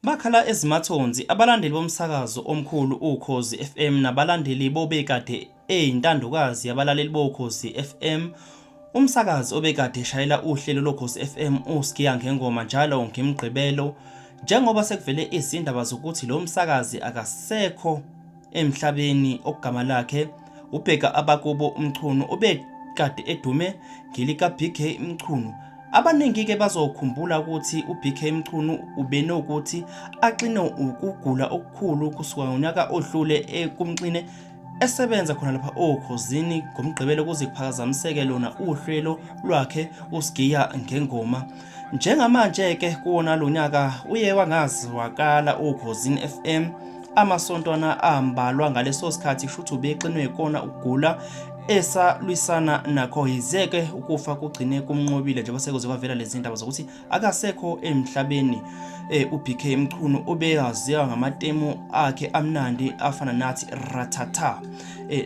Bakhala ezimathonsi abalandeli bomsakazo omkhulu Ukhozi FM nabalandeli bobekade eyintandokazi yabalaleli boKhozi FM. Umsakazi obekade eshayela uhlelo loKhozi FM uSgiya Ngengoma njalo ngeMgqibelo njengoba sekuvele izindaba zokuthi lo msakazi akasekho emhlabeni okugama lakhe uBheka abakubo uMchunu obekade edume ngelika BK Mchunu. Abaningi-ke bazokhumbula ukuthi uBK Mchunu ubenokuthi axine ukugula okukhulu kusuka ngonyaka odlule ekumxine esebenza khona lapha oKhozini ngoMgqibelo kuze kuphazamiseke lona uhlelo lwakhe uSgiya Ngengoma. Njengamanje-ke kuwona lo nyaka uye wangazwakala oKhozini FM amasontwana ambalwa ngaleso sikhathi kusho ukuthi ubexinwe ikona ukugula esalwisana nakho yize-ke ukufa kugcine kumnqobile njengoba sekuze kwavela lezi ndaba zokuthi akasekho emhlabeni. UBK Mchunu obeyaziwa ngamatemu akhe amnandi afana nathi ratata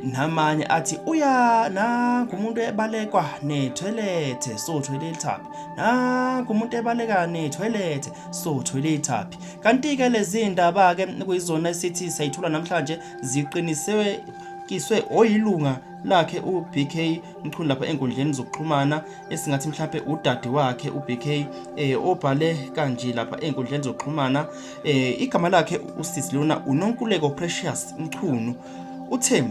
namanye athi uya nangumuntu ebalekwa nethoyilethe so thoyilethaphi, nangumuntu ebaleka nethoyilethe so thoyilethaphi. Kanti-ke lezi ndaba-ke kuyizona esithi sayithula namhlanje ziqinisewe kiswe oyilunga lakhe uBK Mchunu lapha enkundleni zokuxhumana esingathi mhlampe udade wakhe uBK obhale kanje lapha enkundleni zokuxhumana igama lakhe usisi lona uNonkuleko Precious Mchunu uthe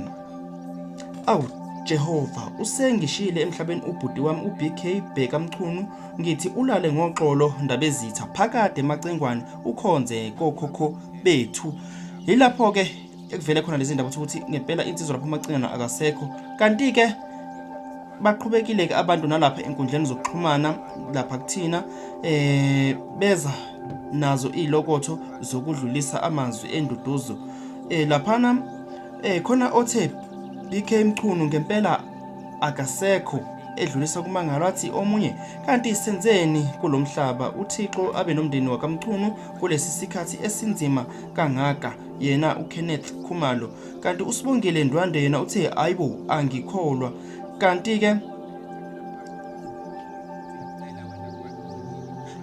awu Jehova usengishiyile emhlabeni ubhuti wami uBK Bheka Mchunu, ngithi ulale ngoxolo Ndabezitha phakade Macingwane ukhonze kokhokho bethu. Yilapho ke ekuvele khona lezi ndaba ukuthi ngempela insizwa lapho Macingwane akasekho. Kanti ke baqhubekile ke abantu nalapha enkundleni zokuxhumana lapha kuthina beza nazo izilokotho zokudlulisa amazwi enduduzo. Laphana khona othe BK Mchunu ngempela akasekho edlulisa kumangalo athi omunye kanti senzeni kulomhlaba, uThixo abe nomndeni wakaMchunu kulesi sikhathi esinzima kangaka, yena uKenneth Khumalo. Kanti uSibongile Ndwande yena uthe ayibo angikholwa. Kanti ke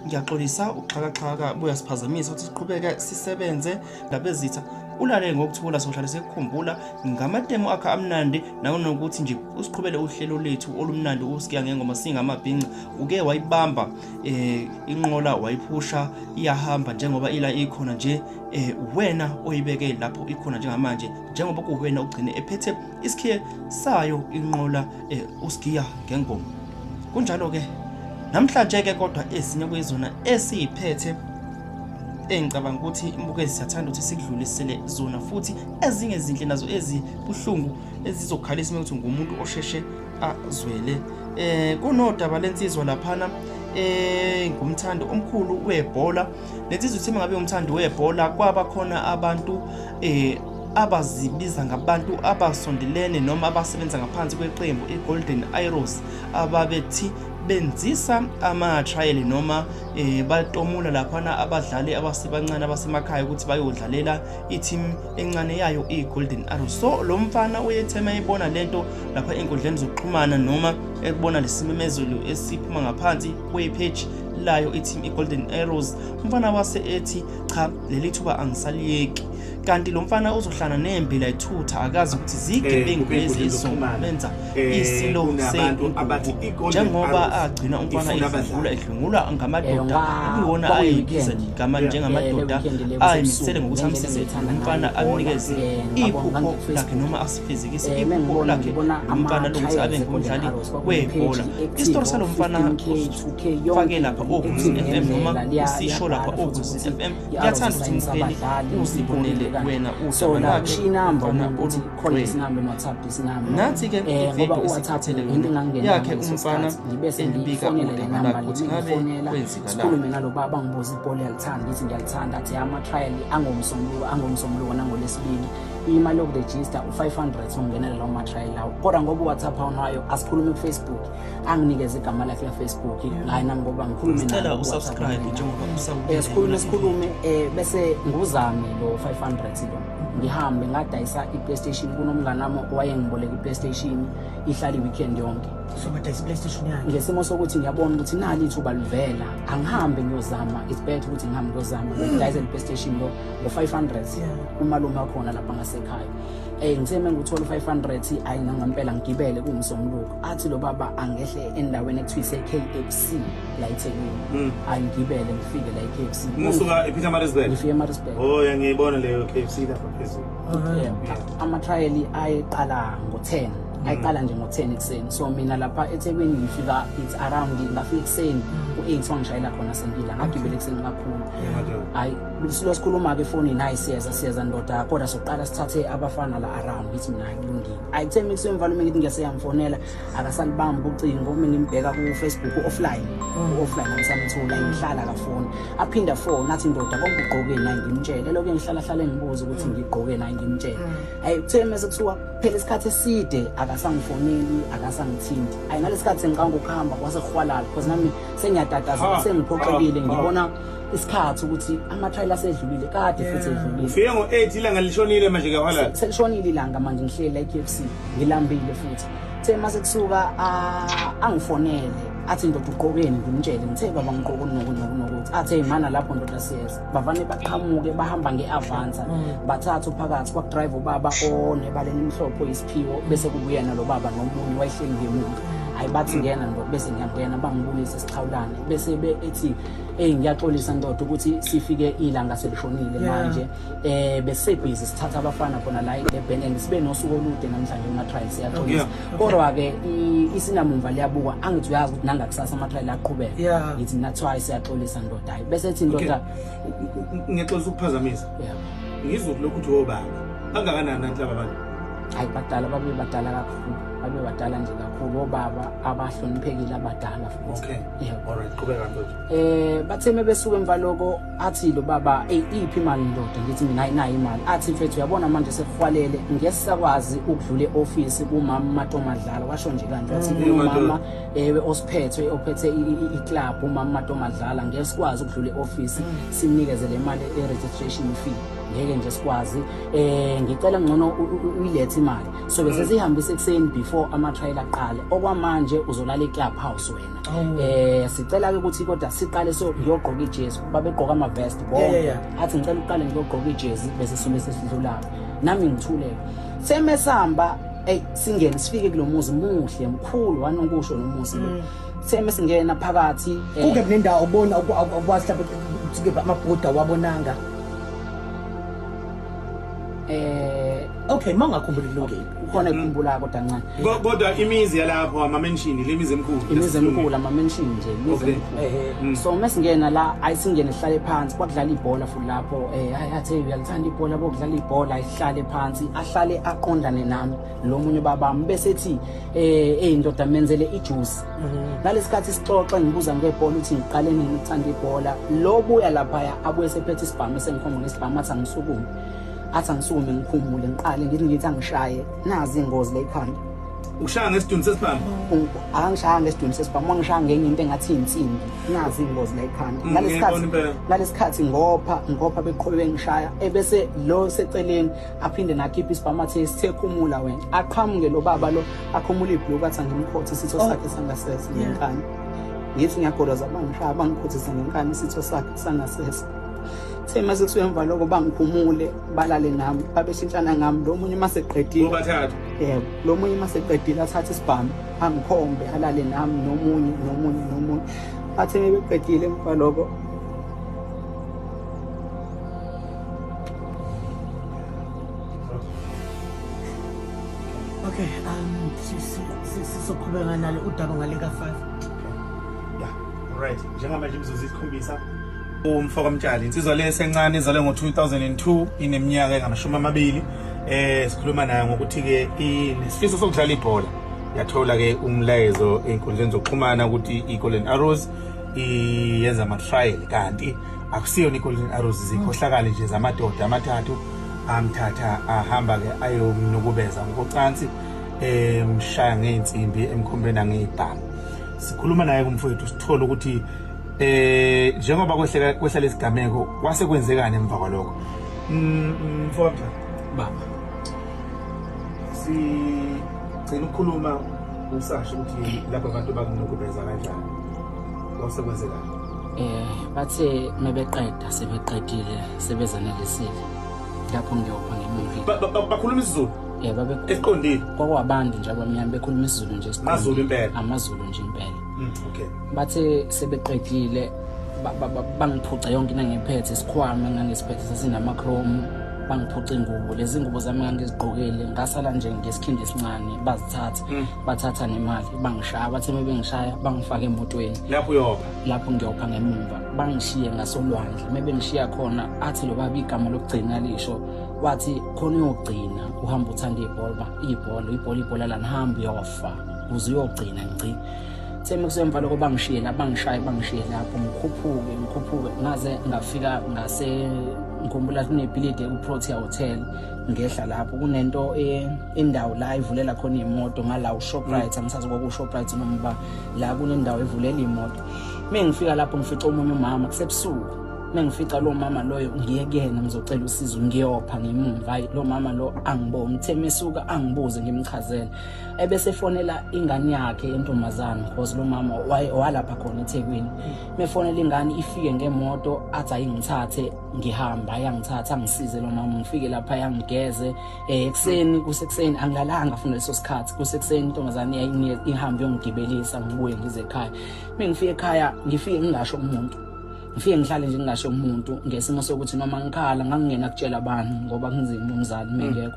ngiyaxolisa uxhakaxhaka buyasiphazamisa ukuthi siqhubeke sisebenze. Ndabezitha ulale ngokuthula, sohlale sekukhumbula ngamatemu akhe amnandi nanokuthi nje usiqhubele uhlelo lethu olumnandi uSgiya Ngengoma singamabhinca. Uke wayibamba inqola wayiphusha iyahamba njengoba ila ikhona nje, wena oyibeke lapho ikhona njengamanje, njengoba kuwena ugcine ephethe isikhiye sayo inqola uSgiya Ngengoma. Kunjalo ke namhlanje ke, kodwa ezinye kuyizona esiyiphethe engicabanga ukuthi imbukezi siyathanda ukuthi sikudlulisele zona, futhi ezinye zinhle nazo ezibuhlungu ezizokhalisa ukuthi ngumuntu osheshe azwele. Kunodaba lensizwa laphana ngumthandi omkhulu webhola. Lensizwa uthe ngabe umthandi webhola kwaba khona abantu abazibiza ngabantu abasondelene noma abasebenza ngaphansi kweqembu iGolden Arrows ababethi benzisa ama-trial noma batomula laphana abadlali abasebancane abasemakhaya ukuthi bayodlalela i-team encane yayo i-Golden Arrows. So lo mfana uyethema ebona lento lapha enkundleni zokuxhumana noma ekubona lesimemezelo esiphuma ngaphansi kwe-page layo i-team i-Golden Arrows, umfana wase ethi cha leli thuba angisaliyeki. Kanti lo mfana uzohlala nembila ithutha akazi ukuthi zigebengu lezi ezizomenza isilo sengubo, njengoba agcina umfana edlwengula edlwengulwa ngamadoda okuyiwona ayeyibiza igama njengamadoda ayimisele ngokuthi amsize lo mfana amnikeze iphupho lakhe noma asifezekise iphupho lakhe lo mfana lokuthi abe ngumdlali webhola. Isitori salo mfana ufake lapha oKhozi FM noma usisho lapha oKhozi FM. Ngiyathanda ukuthi mbukeli uzibonele wena udaba lakhe umfana olugcwele. Nathi-ke ividiyo esikhathele yona yakhe umfana elibika udaba lakhe ukuthi ngabe kwenzekalani. Sikhulume nalo baba, ngibuza ibhola uyalithanda, ngithi ngiyalithanda, athi ama-trial angomsombuluko nangolwesibili, imali yokurejista u-500 ungenela lawo ma-trial lawo. Kodwa ngoba uWhatsApp awunayo asikhulume ku-Facebook, anginikeze igama lakhe la-Facebook, hayi nami ngoba ngikhulume Sicela usubscribe njengoba usawukele. Sikhulume sikhulume bese nguzame lo 500 lo, ngihambe ngadayisa i-PlayStation kunomngane wami owayengiboleka i-PlayStation ihlala i-weekend yonke. So badayisa i-PlayStation yakhe. Ngesimo sokuthi ngiyabona ukuthi nali ithuba livela, angihambe ngiyozama, it's better ukuthi ngihambe ngiyozama, ngidayise le PlayStation lo ngo-500 umalume wakhona lapha ngasekhaya. Ngithe menguthola u-500, ayi nangempela ngigibele kuwumsombuluko. Athi lo baba angehle endaweni ekuthiwa ise-KFC la eThekwini. Ayi ngigibele ngifike la e-KFC. Musuka ePietermaritzburg. Ngifike eMaritzburg. Oh, ya ngiyibona leyo KFC lapha phezulu. Yeah. Ama-trial ayeqala ngo-10, ayiqala nje ngo-10 ekuseni. So mina lapha eThekwini ngifika it's around, ngafika ekuseni ku-8, wangishayela khona sengila, ngagibela ekuseni kakhulu. Hayi silo sikhuluma-ke efonini, hayi siyeza siyeza ndoda, kodwa soqala sithathe abafana la around. Ngithi mina hayi kulungile. Hayi kuthe mekusuke emvalume ngithi ngiyaseyamfonela, akasalibambi ucingo. Uma ngimbheka ku-Facebook u-offline, u-offline angisamtholi. Ngihlala kafoni, aphinda foni athi ndoda konke ugqokeni, naye ngimtshele lokho ngihlala hlale ngibuza ukuthi ngigqoke, naye ngimtshele. Hayi kuthe mase kuthiwa phela isikhathi eside akasangifoneli, akasangithinti. Hayi ngalesi sikhathi sengiqanga ukuhamba kwasekuhwalala, because nami sengiyatatazela, sengiphoxekile, ngibona isikhathi ukuthi ama-trial asedlulile kade futhi edlulile. Ufike ngo-8, ilanga lishonile manje, kuyahwalala. Selishonile ilanga manje, ngihleli la e-KFC ngilambile futhi. Kuthe mase kusuka angifonele athi ndoda ugqokeni, ngimtshele ngithe baba ngigqoke noku noku nokuthi. Athi hey mana lapho ndoda siyeza. Bavane baqhamuke bahamba nge-Avanza, bathathu phakathi, kwakudrive ubaba onebala elimhlophe oyisiphiwo, bese kubuya nalo baba nomunye wayehleli ngemuva. Hayi bathi ngena ndoda, bese ngiyangena, bangibulise sixhawulane, bese be ethi hey ngiyaxolisa ndoda ukuthi sifike ilanga selishonile manje, besebhizi sithatha abafana khona la eDurban and sibe nosuku olude namhlanje kuma-trial, siyaxolisa. Kodwa-ke isinamumva liyabuka, angithi uyazi ukuthi nangakusasa ama-trial aqhubeka. Ngithi mina kuthiwa siyaxolisa ndoda, hayi bese ethi ndoda Ngiyaxolisa ukuphazamisa. Ngizwe lokhu ukuthi obaba bangakanani nathi laba bantu? Hayi badala, babe badala kakhulu, babe badala nje kakhulu, obaba abahloniphekile abadala futhi. Okay. All right, qhubeka ndoda. Bathe mebesuka emva loko athi lo baba hey iphi imali ndoda, ngithi mina hayi nayi imali. Athi mfethu uyabona manje sekuhwalele, ngeke sisakwazi ukudlula e-office kumama Matomadlala, washo nje kanje wathi umama ewe osiphethwe ophethe i-club umama Matomadlala, ngeke sikwazi ukudlula e-office simnikeze le mali e-registration fee, ngeke nje sikwazi. Ngicela ngcono uyilethe imali, so bese sihambise ekuseni before ama-trial aqale. Okwamanje uzolala e-club house wena. Sicela ke ukuthi kodwa siqale so ngiyogqoka ijezi, babegqoka ama-vest bonke. Athi ngicela uqale ngiyogqoka ijezi bese sume sesidlulayo, nami ngithuleke. Semesamba ey singene sifike kulo muzi muhle mkhulu wanokusho lo muzi lo. Seme singena phakathi Kuke kunendawo ubona akwazi mhlawumbe ukuthi amabhoda wabonanga? Okay, mawungakhumbuli kulungile. Ukhona ekukhumbulayo kodwa kancane. Kodwa imizi yalapho ama-mansion, le mizi emikhulu. Imizi emikhulu, ama-mansion nje, imizi emikhulu. So mesingena la, ayisingene sihlale phansi, kwakudlala ibhola futhi lapho. Hayi athi uyalithanda ibhola, bokudlala ibhola, ayihlale phansi, ahlale aqondane nami lo munye babami, bese ethi ndoda menzele ijuice. Ngalesikhathi sixoxa ngibuza ngebhola ukuthi ngiqale nini ukuthanda ibhola, lo buya laphaya abuye sephethe isibhamu, esengikhomba ngesibhamu athi angisukume, athi angisukume ngikhumule, ngiqale ngithi angishaye, nazi ingozi le ikhanda. Ushaya ngesidunu sesibhamu? Angishaya ngesidunu sesibhamu, wangishaya ngenye into engathi insimbi, nazi ingozi la ikhanda. Ngalesikhathi ngopha beqhubeke bengishaya, ebese lo seceleni aphinde nakhipha isibhamu athi sithe khumula wena, aqhamuke lo baba lo akhumula ibhluku athi angimkhothe isitho sakhe sangasese ngenkani. Ngithi ngiyagoloza bangishaya bangikhothisa ngenkani isitho sakhe sangasese. Kuthe mase kusuka emva lokho bangikhumule balale nami, babeshintshana ngami, lo munye mase eqedile. Bobathathu. Yebo, lo munye mase eqedile athathe isibhamu angikhombe alale nami nomunye nomunye nomunye. Bathe beqedile emva lokho Okay, sizoqhubeka nalo udaba ngale ka-5. Yeah, right. Njengamanje imizuzu isikhombisa. Umfoko Mtshali, insizwa le esencane izalwe ngo-2002, ineminyaka engamashumi 20. Sikhuluma nayo ngokuthi ke inesifiso sokudlala ibhola. Yathola ke umlayezo einkundleni zokuxhumana ukuthi i-Golden Arrows iyenza ama-trial, kanti akusiyona i-Golden Arrows, zikhohlakale nje zamadoda amathathu amthatha ahamba ke ayomnukubeza ngokocansi, emshaya ngey'nsimbi emkhombeni angey'bhamu. Sikhuluma naye kumfowethu sithola ukuthi njengoba kwehla lesigameko kwase kwenzekani emva kwalokho. Mfowethu baba sigcina ukukhuluma Usasho ukuthi lapho abantu bakunukubeza kanjani, kwasekwenzekani? Bathe mebeqeda, sebeqedile, sebezanelisile lapho ngiyopha ngemuva. Bakhuluma isiZulu? Babe Esiqondile? Kwakwabantu nje abamnyama bekhuluma isiZulu nje esiqondile. AmaZulu impela? AmaZulu nje impela. Okay. Bathe sebeqedile, bangiphuca yonke into engiphethe, isikhwama engangisiphethe sasinama-chrome, bangiphuca ingubo, lezi ngubo zami engangizigqokile, ngasala nje ngesikhindi esincane, bazithatha. Bathatha nemali, bangishaya. Bathe uma bengishaya, bangifaka emotweni. Lapho uyopha? Lapho ngiyopha ngemumva, bangishiye ngasolwandle. Uma bengishiya khona, athi lo baba, igama lokugcina lisho, wathi khona uyogcina uhamba uthanda ibhola, ibhola, ibhola, ibhola lana, hamba uyofa ukuze uyogcina ngci. Theme kusemva lokho bangishiye la, bangishaye, bangishiye lapho, ngikhuphuke, ngikhuphuke ngaze ngafika ngase, ngikhumbula kunebhilidi ku-Protea Hotel, ngehla lapho kunento indawo la ivulela khona iy'moto ngala uShoprite, angisazi kwaku-Shoprite noma ba la kunendawo evulela iy'moto. Uma ngifika lapho ngifica omunye umama, kusebusuku. Uma ngifica lo mama loyo, ngiye kuyena ngizocela usizo, ngiyopha ngemumva. Hayi, lo mama lo angiboni. Uthe mesuka angibuze, ngimchazele, ebese efonela ingane yakhe yentombazane, because lo mama walapha khona eThekwini. Mefonela ingane, ifike ngemoto, athi ayingithathe ngihamba, ayangithatha, angisize lo mama, ngifike lapha yangigeze. Ekuseni, kusekuseni, angilalanga futhi leso sikhathi, kusekuseni, intombazane ihambe yongigibelisa, ngibuye ngize ekhaya. Mengifike ekhaya, ngifike ngingasho umuntu, ngifike ngihlale nje ngingasho umuntu, ngesimo sokuthi noma ngikhala ngangingena kutshela abantu, ngoba kunzima umzali mengekho.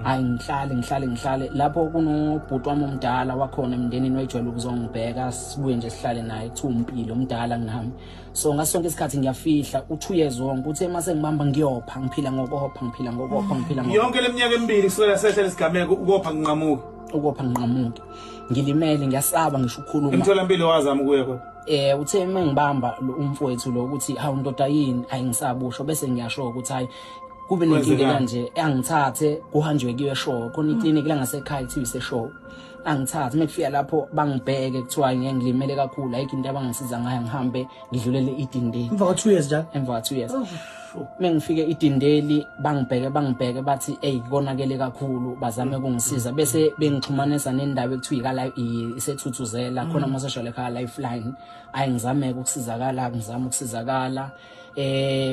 Hayi, ngihlale, ngihlale, ngihlale lapho. Kunobhuti wami omdala wakhona emndenini, wayejwayele ukuzongibheka, sibuye nje sihlale naye, kuthiwa uMpilo, omdala kunami. So ngaso sonke isikhathi ngiyafihla u-2 years wonke. Uthe mase ngibamba ngiyopha, ngiphila ngokopha, ngiphila ngokopha, ngiphila ngokopha. Yonke leminyaka emibili kusukela sehla lesigameko, ukopha kunqamuka? Ukopha nginqamuke, ngilimele, ngiyasaba ngisho ukukhuluma. Emtholampilo wazama ukuya kodwa? Uthe uma ngibamba umfowethu lo ukuthi hawu ndoda yini, ayingisabusho, bese ngiyasho ukuthi hayi, kube nenkinga. Kwenzekani? Kanje angithathe kuhanjwe kuyo eshow, khona iklinikhi la ngasekhaya kuthiwa iseshow. Angithathe, uma kufika lapho bangibheke, kuthiwa ngeke, ngilimele kakhulu, ayikho into abangisiza ngayo, ngihambe ngidlulele iDindeli. Emva kwa-2 years njalo? Emva kwa-2 years. Uma ngifike iDindeli, bangibheke, bangibheke, bathi eyi, konakele kakhulu, bazame ukungisiza, bese bengixhumanisa nendawo ekuthiwa ikala iseThuthuzela khona ama-social ekhaya, Lifeline. Ayi, ngizameke ukusizakala, ngizame ukusizakala.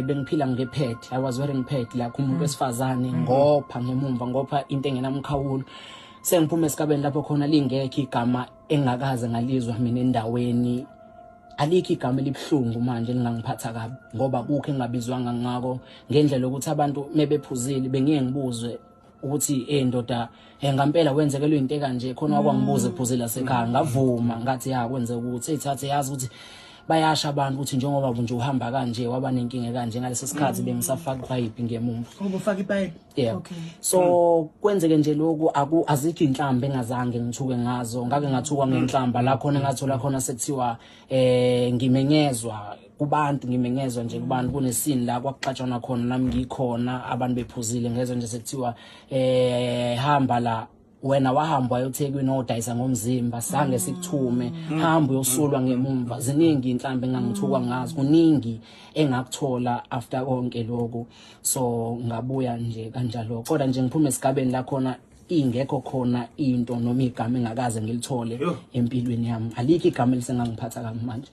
Bengiphila nge-pad, I was wearing pad like umuntu wesifazane, ngopha ngemumva, ngopha into engenamkhawulo. Sengiphuma esigabeni lapho khona lingekho igama engakaze ngalizwa mina endaweni, alikho igama elibuhlungu manje elingangiphatha kabi, ngoba kukho engingabizwanga ngako, ngendlela yokuthi abantu mebephuzile bengiye ngibuzwe ukuthi ndoda, ngampela wenzekelwe into ekanje khona, wakwangibuza ephuzile lasekhaya, ngavuma, ngathi ya, kwenzeka ukuthi eyithathe, yazi ukuthi bayasha abantu ukuthi njengoba nje uhamba kanje, waba nenkinga kanje. Ngaleso sikhathi bengisafaka ipayipi ngemumva. Ubufaka ipayipi? Yeah. So kwenzeke nje lokhu, aku azikho inhlamba engazange ngithuke ngazo. Ngake ngathukwa ngenhlamba la khona ngathola khona sekuthiwa ngimenyezwa kubantu, ngimenyezwa nje kubantu, kunesini la kwakuxatshwana khona nami ngikhona, abantu bephuzile, ngezwe nje sekuthiwa hamba la wena, wahamba wayoThekwini odayisa ngomzimba, sange sikuthume, hamba uyosulwa ngemumva. Ziningi inhlambi engangithukwa ngazo, kuningi engakuthola after konke lokhu. So ngabuya nje kanjalo, kodwa nje ngiphume esigabeni la khona ingekho khona into noma igama engakaze ngilithole Yo. empilweni yami, alikho igama elisengangiphatha kabi manje.